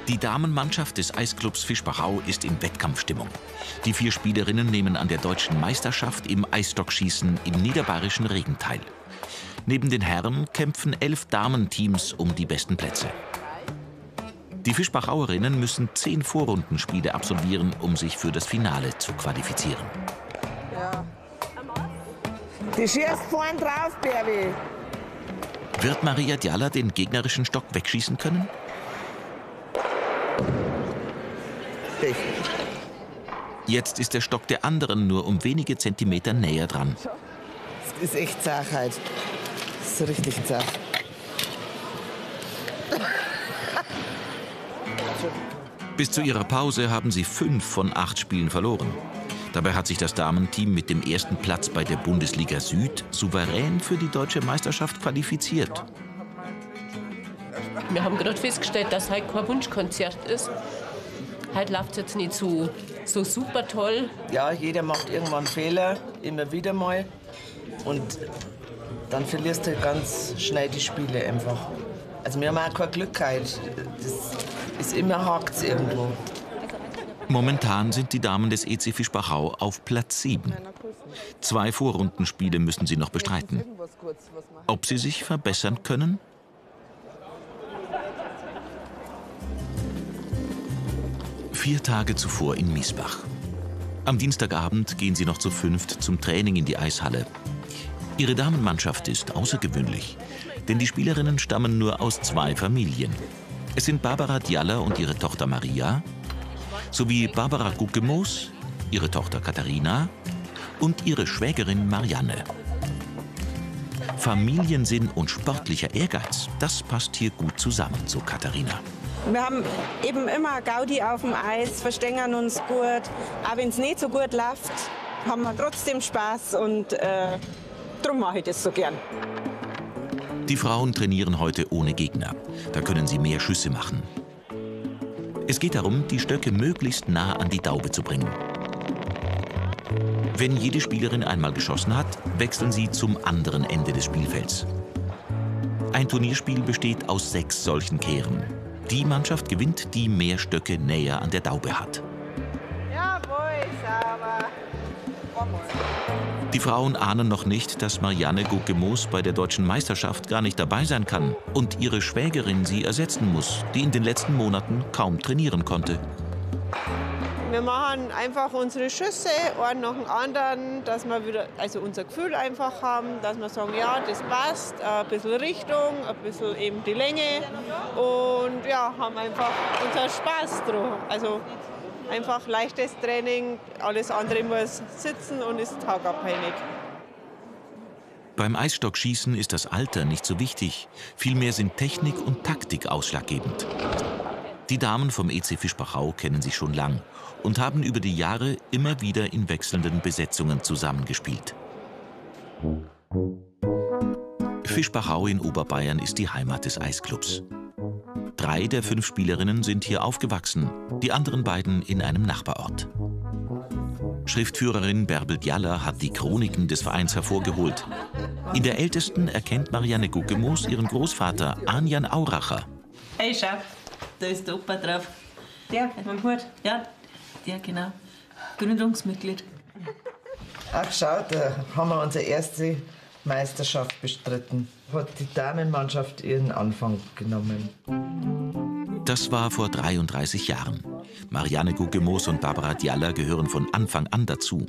Die Damenmannschaft des Eisclubs Fischbachau ist in Wettkampfstimmung. Die 4 Spielerinnen nehmen an der deutschen Meisterschaft im Eisstockschießen im niederbayerischen Regen teil. Neben den Herren kämpfen 11 Damenteams um die besten Plätze. Die Fischbachauerinnen müssen 10 Vorrundenspiele absolvieren, um sich für das Finale zu qualifizieren. Ja. Die schießt vorn drauf, Bärbi. Wird Maria Dialla den gegnerischen Stock wegschießen können? Jetzt ist der Stock der anderen nur um wenige Zentimeter näher dran. Das ist echt zach halt. Das ist richtig zach. Bis zu ihrer Pause haben sie 5 von 8 Spielen verloren. Dabei hat sich das Damenteam mit dem ersten Platz bei der Bundesliga Süd souverän für die deutsche Meisterschaft qualifiziert. Wir haben gerade festgestellt, dass heute kein Wunschkonzert ist. Heute läuft's jetzt nicht so super toll. Ja, jeder macht irgendwann Fehler, immer wieder mal. Und dann verlierst du ganz schnell die Spiele einfach. Also wir haben auch kein Glück gehabt. Das ist immer, hakt's irgendwo. Momentan sind die Damen des EC Fischbachau auf Platz 7. 2 Vorrundenspiele müssen sie noch bestreiten. Ob sie sich verbessern können? 4 Tage zuvor in Miesbach. Am Dienstagabend gehen sie noch zu 5 zum Training in die Eishalle. Ihre Damenmannschaft ist außergewöhnlich, denn die Spielerinnen stammen nur aus 2 Familien. Es sind Barbara Dialla und ihre Tochter Maria, sowie Barbara Guckemoos, ihre Tochter Katharina und ihre Schwägerin Marianne. Familiensinn und sportlicher Ehrgeiz, das passt hier gut zusammen, so Katharina. Wir haben eben immer Gaudi auf dem Eis, verstehen uns gut. Auch wenn's nicht so gut läuft, haben wir trotzdem Spaß und drum mache ich das so gern. Die Frauen trainieren heute ohne Gegner. Da können sie mehr Schüsse machen. Es geht darum, die Stöcke möglichst nah an die Daube zu bringen. Wenn jede Spielerin einmal geschossen hat, wechseln sie zum anderen Ende des Spielfelds. Ein Turnierspiel besteht aus 6 solchen Kehren. Die Mannschaft gewinnt, die mehr Stöcke näher an der Daube hat. Jawohl, sauber. Die Frauen ahnen noch nicht, dass Marianne Guckemoos bei der deutschen Meisterschaft gar nicht dabei sein kann und ihre Schwägerin sie ersetzen muss, die in den letzten Monaten kaum trainieren konnte. Wir machen einfach unsere Schüsse, einen nach dem anderen, dass wir wieder, also unser Gefühl einfach haben, dass wir sagen, ja, das passt, ein bisschen Richtung, ein bisschen eben die Länge und ja, haben einfach unseren Spaß dran. Also einfach leichtes Training, alles andere muss sitzen und ist tagabhängig. Beim Eisstockschießen ist das Alter nicht so wichtig. Vielmehr sind Technik und Taktik ausschlaggebend. Die Damen vom EC Fischbachau kennen sich schon lang und haben über die Jahre immer wieder in wechselnden Besetzungen zusammengespielt. Fischbachau in Oberbayern ist die Heimat des Eisclubs. 3 der 5 Spielerinnen sind hier aufgewachsen, die anderen beiden in einem Nachbarort. Schriftführerin Bärbel Dialla hat die Chroniken des Vereins hervorgeholt. In der ältesten erkennt Marianne Guckemoos ihren Großvater Anjan Auracher. Hey, schau, da ist der Opa drauf. Der mit dem Hut? Ja, der, genau. Gründungsmitglied. Ach, schau, da haben wir unsere erste Meisterschaft bestritten. Hat die Damenmannschaft ihren Anfang genommen. Das war vor 33 Jahren. Marianne Guckemoos und Barbara Dialla gehören von Anfang an dazu.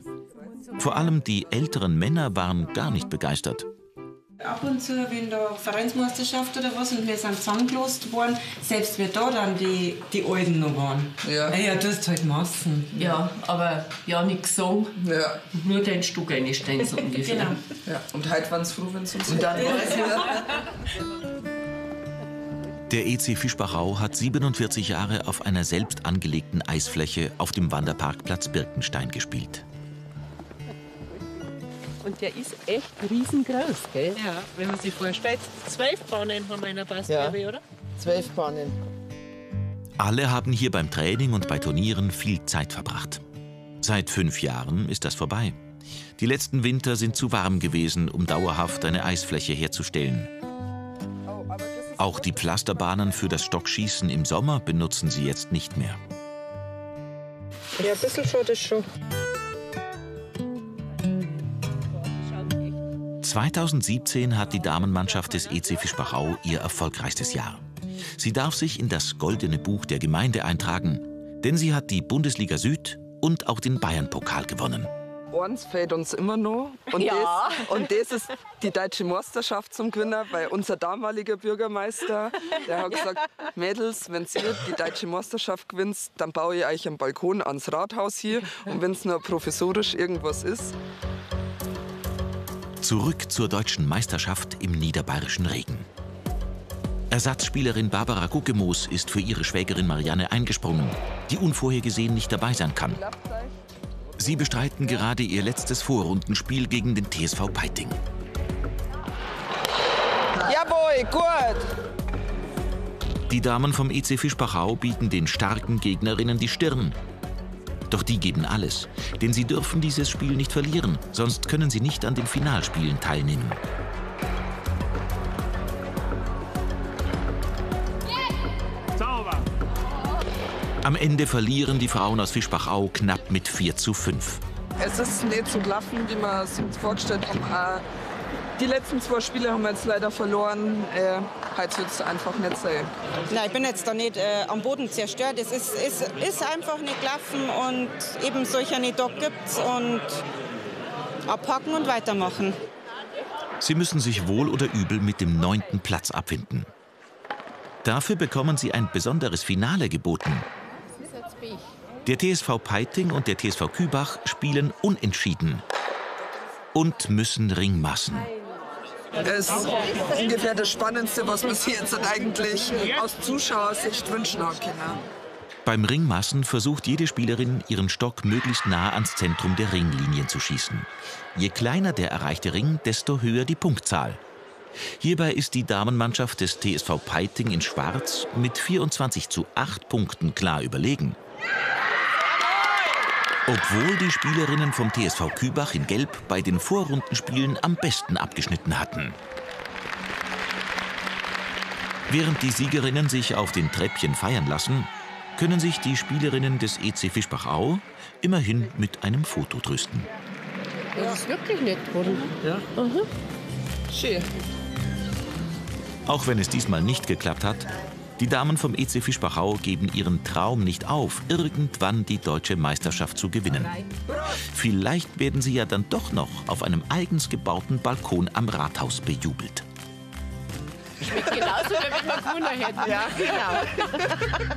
Vor allem die älteren Männer waren gar nicht begeistert. Ab und zu, wenn da Vereinsmeisterschaft oder was und wir sind zusammengelost worden, selbst wir da dann die Alten noch waren. Ja. Ja, du hast halt Massen. Ja, aber ja, nix sagen. Ja. Nur deinen Stuck einstellen, so ungefähr. Genau. Ja, und heute waren's froh, wenn's uns Und dann Der EC Fischbachau hat 47 Jahre auf einer selbst angelegten Eisfläche auf dem Wanderparkplatz Birkenstein gespielt. Und der ist echt riesengroß, gell? Ja, wenn man sich vorstellt, 12 Bahnen haben wir in der Passt, Ja. glaub ich, oder? 12 Bahnen. Alle haben hier beim Training und bei Turnieren viel Zeit verbracht. Seit 5 Jahren ist das vorbei. Die letzten Winter sind zu warm gewesen, um dauerhaft eine Eisfläche herzustellen. Auch die Pflasterbahnen für das Stockschießen im Sommer benutzen sie jetzt nicht mehr. Ja, ein bisschen schaut es schon. 2017 hat die Damenmannschaft des EC Fischbachau ihr erfolgreichstes Jahr. Sie darf sich in das Goldene Buch der Gemeinde eintragen, denn sie hat die Bundesliga Süd und auch den Bayernpokal gewonnen. Eins fehlt uns immer noch. Und, Ja. das ist die deutsche Meisterschaft zum Gewinner, weil unser damaliger Bürgermeister, der hat gesagt, Mädels, wenn ihr die deutsche Meisterschaft gewinnt, dann baue ich euch einen Balkon ans Rathaus hier. Und wenn es nur professorisch irgendwas ist. Zurück zur deutschen Meisterschaft im niederbayerischen Regen. Ersatzspielerin Barbara Guckemoos ist für ihre Schwägerin Marianne eingesprungen, die unvorhergesehen nicht dabei sein kann. Sie bestreiten gerade ihr letztes Vorrundenspiel gegen den TSV Peiting. Jawohl, gut! Die Damen vom EC Fischbachau bieten den starken Gegnerinnen die Stirn. Doch die geben alles, denn sie dürfen dieses Spiel nicht verlieren, sonst können sie nicht an den Finalspielen teilnehmen. Sauber. Am Ende verlieren die Frauen aus Fischbachau knapp mit 4:5. Es ist nicht so gelaufen, wie wir es uns vorgestellt haben. Auch die letzten 2 Spiele haben wir jetzt leider verloren. Heute wird es einfach nicht sein. Nein, ich bin jetzt da nicht am Boden zerstört. Es ist einfach nicht gelaufen und eben solche Tag gibt's und abpacken und weitermachen. Sie müssen sich wohl oder übel mit dem 9. Platz abfinden. Dafür bekommen sie ein besonderes Finale geboten. Der TSV Peiting und der TSV Kühbach spielen unentschieden und müssen Ringmassen. Es ist ungefähr das Spannendste, was man sich jetzt eigentlich aus Zuschauersicht wünschen hat können. Beim Ringmassen versucht jede Spielerin, ihren Stock möglichst nah ans Zentrum der Ringlinien zu schießen. Je kleiner der erreichte Ring, desto höher die Punktzahl. Hierbei ist die Damenmannschaft des TSV Peiting in Schwarz mit 24:8 Punkten klar überlegen. Obwohl die Spielerinnen vom TSV Kühbach in Gelb bei den Vorrundenspielen am besten abgeschnitten hatten. Während die Siegerinnen sich auf den Treppchen feiern lassen, können sich die Spielerinnen des EC Fischbachau immerhin mit einem Foto trösten. Das ist wirklich nett geworden. Ja. Mhm. Schön. Auch wenn es diesmal nicht geklappt hat, die Damen vom EC Fischbachau geben ihren Traum nicht auf, irgendwann die deutsche Meisterschaft zu gewinnen. Vielleicht werden sie ja dann doch noch auf einem eigens gebauten Balkon am Rathaus bejubelt. Schmeckt genauso, wie wenn wir gewonnen hätten. Ja, genau.